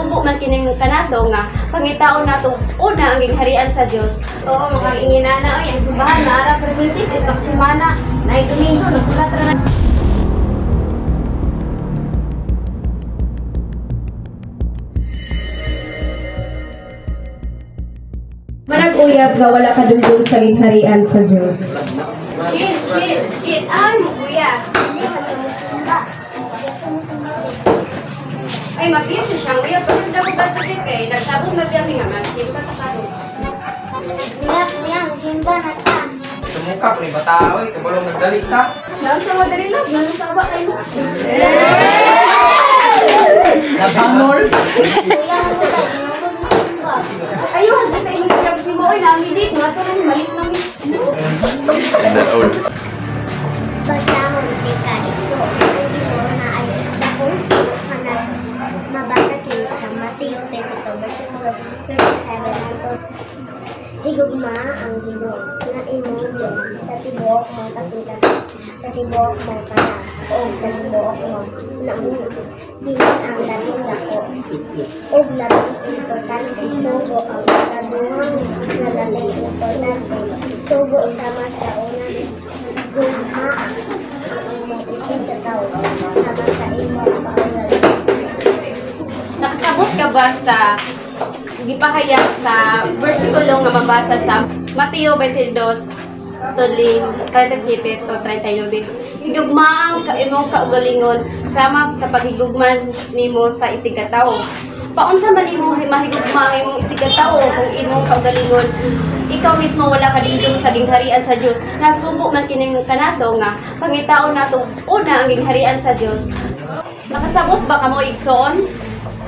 Nasugo man kining kanato nga pangitaon nato una ang gingharian sa Dios. Oo, makainginana oy ang simbahan naara permintis isa ka semana, naay Domingo nagkulat ra na. Manag-uyab nga wala kadumdum sa gingharian sa Dios. Shit, shit, shit. Ay, mo kuya. Ay, mag-iit siya siyang uyab. Pagkita ko gato kay nagsabot mabiyami nga magsimba ta karon. Kuya, kuya, simba na ta. Sumuka ko ni bata oy, kabalong nagdali ta. Naunsa mo dali love, naunsa ba kayo? Nabangol. Kuya, kuya, simba. Ayun, di tayo magkuyab si mo oy, namilit nga to lang malit nami. Basahon tika iso ang Ginoo na ay dakong sugo kana mabasa kini sa Mateo 22 versikulo 37 hangtod. Higugma ang Ginoo nga imong Dios sa tibuok mong kasing-kasing, sa tibuok mong kalag, ug sa tibuok mong hunahuna. Kini ang labing dako ug labing importante sugo. Ang ikaduhang nga labing importante sugo sama sa una: gugma ang imong isigkatawo sama sa imong kaugalingon. Nakasabot ka ba sa gipahayag sa versikulo nga mabasa sa Mateo 22 tuling 37 to 39? Higugmaang ka imong kaugalingon sama sa paghigugman nimo sa isigkatawo. Paunsa man nimo mahigugma ang imong isigkatawo kung imong kaugalingon ikaw mismo wala kadumdum sa gingharian sa Dios? Nasugo man kining kanato nga pangitaon nato una ang gingharian sa Dios. Nakasabot ba kamo igsoon?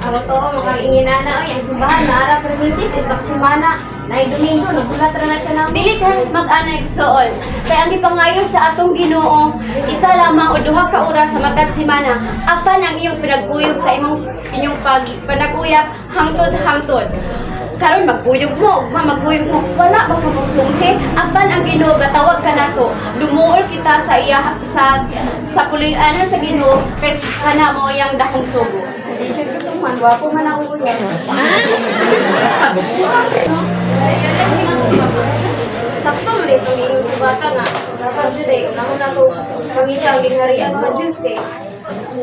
Ang totoo, makainginana oy ang simbahan naara permintis isa ka semana, naay Domingo nagkulat ra na siya nang dili ka mag-ana igsoon. Kay ang gipangayo sa atong Ginoo isa lamang o duha ka oras sa matag semana, apan ang iyong pinagkuyog sa imong inyong pag panaguyab hangtod hangtod. Karon magkuyog mo, ugma magkuyog mo, wala ba ka mosumhi? Apan ang Ginoo gatawag kanato, dumuol kita sa iya sa puloy-anan sa Ginoo kay kana mo iyang dakong sugo. Di siya kasunghan, gwapo man ako kuya. Sakto man itong ingon sa bata nga dapat jud ay unahon nato pangita ang gingharian sa Dios kay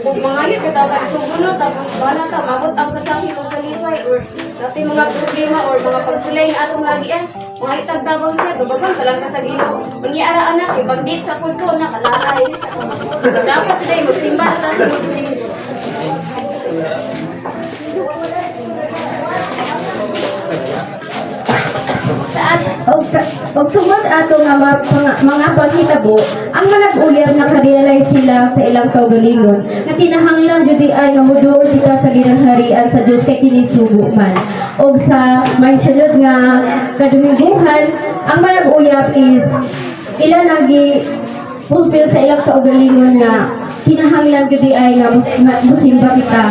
kung mangayo ka tawag sugo no, tapos wala ta mabot ang kasangit og kalipay or dati mga problema or mga pagsulay nga atong lagian, mangayo tag tabang siya, dubagan pa lang ka sa Ginoo. Unya ara anak kay pag-date sa pud ko na kalaay. So dapat jud ay magsimba na ta sa Domingo. Og sugod ato nga mga panghitabo, ang manag-uyab nakarealize sila sa ilang kaugalingon nga kinahanglan jud ay nga moduol kita sa gingharian sa Dios kay kini sugo man. Og sa may sunod nga kadumingguhan, ang manag-uyab is ila nagi fulfill sa ilang kaugalingon nga kinahanglan jud ay nga musimba kita.